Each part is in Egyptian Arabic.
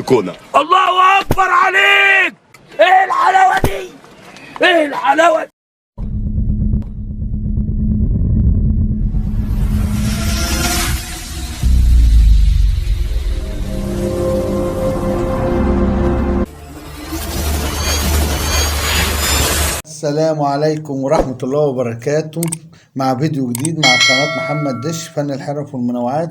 كونا. الله اكبر عليك، ايه الحلاوة دي، ايه الحلاوة دي. السلام عليكم ورحمة الله وبركاته. مع فيديو جديد مع قناة محمد دش فن الحرف والمنوعات.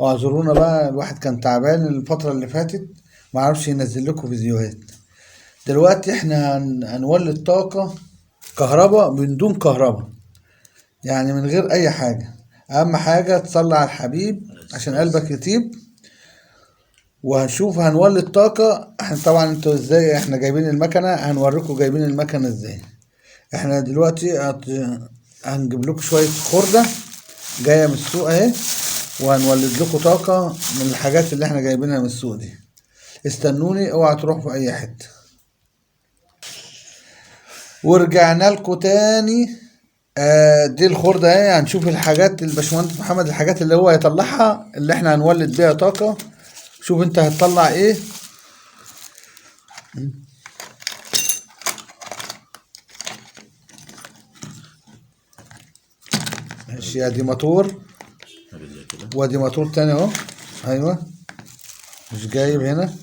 اعذرونا بقى، الواحد كان تعبان الفترة اللي فاتت، ما عرفش ينزل لكم فيديوهات. دلوقتي احنا هنولد طاقة كهرباء من دون كهرباء، يعني من غير اي حاجة. اهم حاجة تصلي على الحبيب عشان قلبك يطيب. وهنشوف هنولد طاقة. احنا طبعا انتوا ازاي احنا جايبين المكنة، هنوريكم جايبين المكنة ازاي. احنا دلوقتي هنجيب لكم شوية خردة جاية من السوق اهي، وهنولد لكم طاقة من الحاجات اللي احنا جايبينها من السوق دي. استنوني، اوعى تروحوا في اي حتة. ورجعنا لكم تاني. دي الخردة اهي. هنشوف الحاجات الباشمهندس محمد، الحاجات اللي هو هيطلعها اللي احنا هنولد بيها طاقة. شوف انت هتطلع ايه. ماشي، ادي موتور وادي موتور تاني اهو. ايوه مش جايب هنا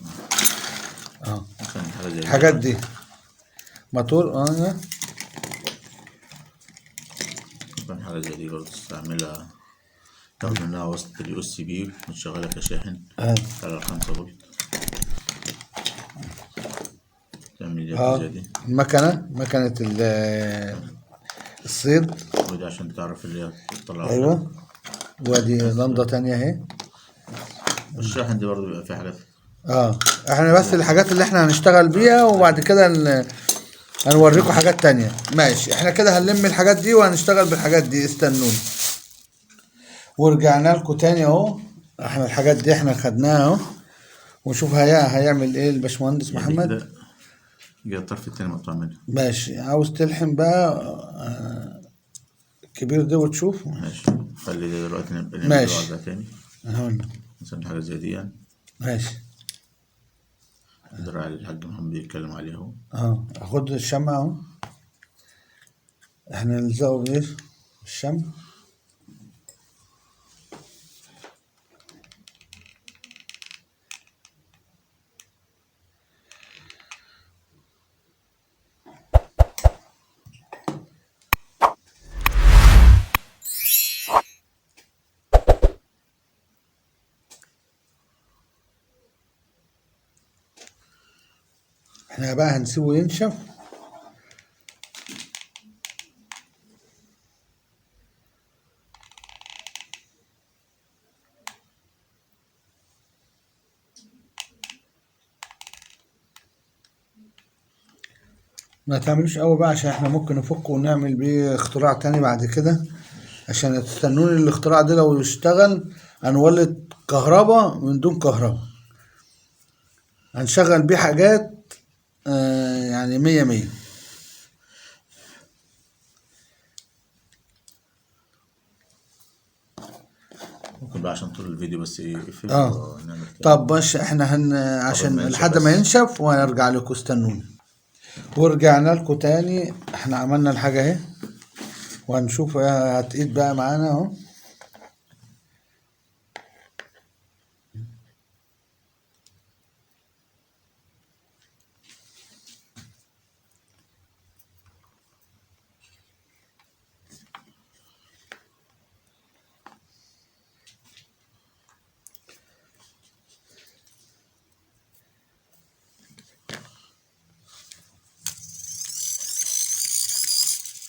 اهو الحاجات دي موتور. ممكن حاجة زي دي برضه تستعملها، تاخد منها وصلة ال USB وتشغلها كشاحن على 5 فولت. تعمل دي زي دي المكنة، مكنة الصيد، ودي عشان تعرف اللي هي تطلع. ايوه وادي لمضة تانية اهي. الشاحن دي برضه بيبقى فيها حاجات. احنا بس الحاجات اللي احنا هنشتغل بيها، وبعد كده هنوريكم حاجات تانية. ماشي، احنا كده هنلم الحاجات دي وهنشتغل بالحاجات دي. استنوني. ورجعنا لكم تاني اهو. احنا الحاجات دي احنا خدناها اهو، ونشوف هيعمل ايه الباشمهندس محمد. جه الطرف التاني مقطوع منه. ماشي، عاوز تلحم بقى الكبير ده وتشوف. ماشي، خلي ده دلوقتي نبقى نعمل ماشي ده تاني. اهو مثلا حاجة زي دي يعني. ماشي، الدراع اللي الحاج محمد بيتكلم عليه اهو. خد الشمع اهو، احنا نلزقه بايه؟ الشمع. احنا بقى هنسيبه ينشف. ما تعملوش قوي بقى، عشان احنا ممكن نفكه ونعمل بيه اختراع تاني بعد كده. عشان تستنوني الاختراع ده لو اشتغل هنولد كهرباء من دون كهرباء، هنشغل بيه حاجات يعني 100 100. ممكن بقى عشان طول الفيديو بس يقفل. طب ماشي، احنا عشان لحد ما ينشف وهنرجع لكم. استنوني. ورجعنا لكم تاني. احنا عملنا الحاجة اهي، وهنشوف هتقيد بقى معانا اهو.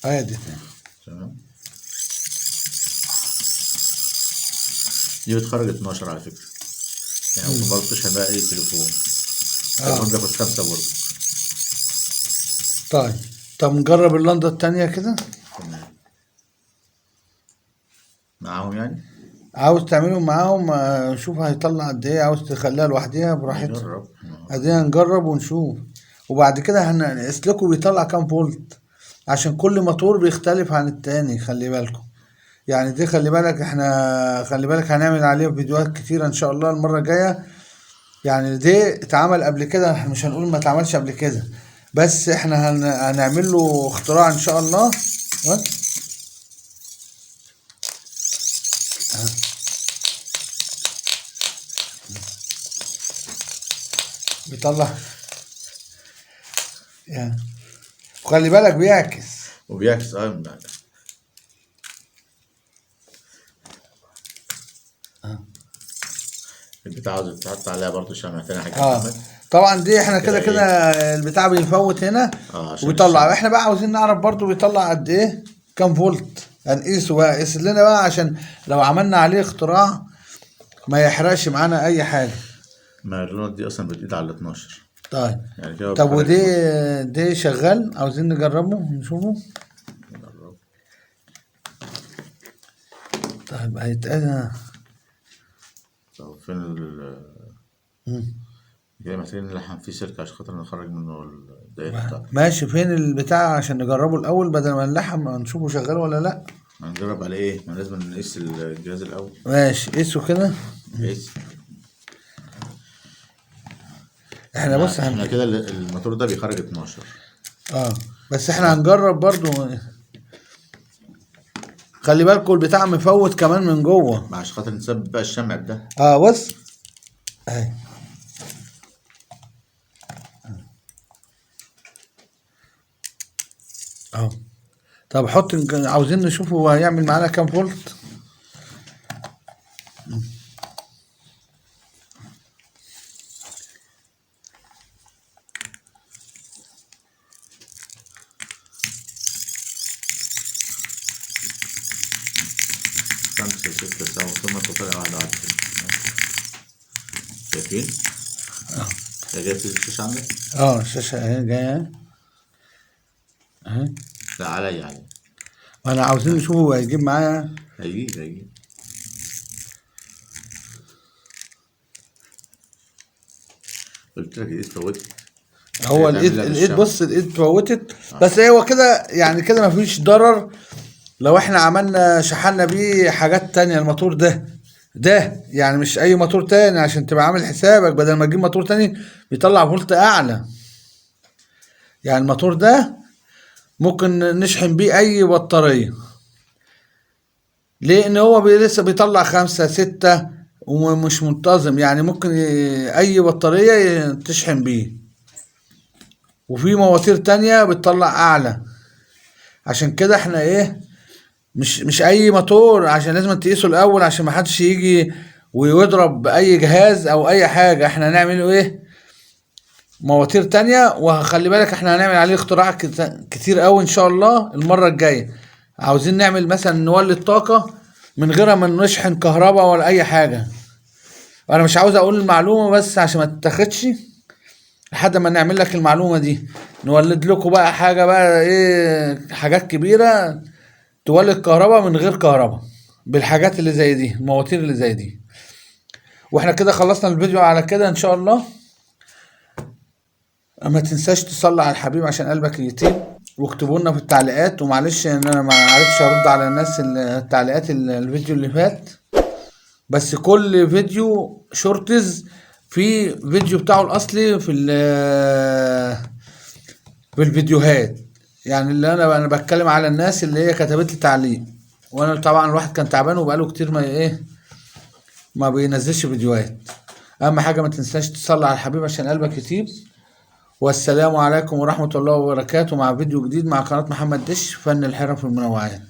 ادي تمام. دي بتخرج 12 على فكرة، يعني ممكن برضه تشحن بقى اي تليفون. التليفون بياخد 5 فولت. طيب، طب نجرب اللندة التانية كده. تمام، معاهم يعني؟ عاوز تعملهم معاهم؟ شوف هيطلع قد ايه. عاوز تخليها لوحديها براحتها. نجرب. ادينا نجرب ونشوف، وبعد كده هنسلكه بيطلع كام فولت، عشان كل موتور بيختلف عن التاني. خلي بالكم، يعني دي خلي بالك، احنا خلي بالك هنعمل عليه فيديوهات كتيرة ان شاء الله المرة الجاية. يعني دي اتعمل قبل كده، احنا مش هنقول ما اتعملش قبل كده، بس احنا هنعمل له اختراع ان شاء الله. بيطلع يعني، وخلي بالك بيعكس. وبيعكس. البتاع عاوز تحط عليها برضه شمع تاني حاجة. طبعا دي احنا كده كده البتاع بيفوت هنا وبيطلع. احنا بقى عاوزين نعرف برضه بيطلع قد ايه، كام فولت، هنقيسه بقى. قيس لنا بقى عشان لو عملنا عليه اختراع ما يحرقش معانا اي حاجة. ما اللونات دي اصلا بتقيد على 12. طيب يعني كده. طب ودي دي شغال، عاوزين نجربه نشوفه. نجربه. طيب هيتقال. طب فين ال كده محتاجين نلحم فيه سلك عشان خاطر نخرج منه الدايرة بتاعته. ماشي، فين البتاع عشان نجربه الأول بدل ما نلحم نشوفه شغال ولا لأ. هنجرب على إيه؟ ما لازم نقيس الجهاز الأول. ماشي قيسه كده. قيس. احنا بص احنا كده الموتور ده بيخرج 12. بس احنا هنجرب برضو. خلي بالكوا البتاع مفوت كمان من جوه عشان خاطر نثبت بقى الشمع ده. بص اهي. اهو. طب حط، عاوزين نشوف هو هيعمل معانا كام فولت. خمسة ستة سبعة ثم تطلع واحدة واحدة. شايفين؟ ده جاي في الشاشة عندك؟ الشاشة اهي جاية اهي. لا عليا. ما انا عاوزين نشوفه هو هيجيب معايا. هيجيب. قلت لك الايد فوتت. هو الايد بص الايد فوتت. بس هو كده يعني كده مفيش ضرر لو احنا عملنا شحنا بيه حاجات تانية. الموتور ده يعني مش اي موتور تاني، عشان تبقى عامل حسابك بدل ما تجيب موتور تاني بيطلع فولت اعلى. يعني الموتور ده ممكن نشحن بيه اي بطارية، لان هو لسه بيطلع 5 6 ومش منتظم. يعني ممكن اي بطارية تشحن بيه، وفي مواتير تانية بتطلع اعلى. عشان كده احنا ايه، مش اي موتور، عشان لازم تقيسه الاول عشان ما حدش يجي ويضرب اي جهاز او اي حاجة. احنا هنعمل ايه، مواتير تانية. وخلي بالك احنا هنعمل عليه اختراع كتير قوي ان شاء الله المرة الجاية. عاوزين نعمل مثلا نولد طاقة من غير ما نشحن كهرباء ولا اي حاجة. انا مش عاوز اقول المعلومة بس عشان ما تتاخدش لحد ما نعمل لك المعلومة دي. نولد لكم بقى حاجة بقى ايه، حاجات كبيرة تولد كهرباء من غير كهرباء بالحاجات اللي زي دي، المواتير اللي زي دي. واحنا كده خلصنا الفيديو على كده ان شاء الله. ما تنساش تصلي على الحبيب عشان قلبك يطيب، واكتبوا لنا في التعليقات. ومعلش ان انا ما عرفتش ارد على الناس التعليقات الفيديو اللي فات، بس كل فيديو shorts في فيديو بتاعه الاصلي في الفيديوهات. يعني اللي انا بتكلم على الناس اللي هي كتبت لي تعليق، وانا طبعا الواحد كان تعبان وبقاله كتير ما ايه ما بينزلش فيديوهات. اهم حاجة ما تنساش تصلي على الحبيب عشان قلبك يطيب. والسلام عليكم ورحمة الله وبركاته، مع فيديو جديد مع قناة محمد دش فن الحرف والمنوعات.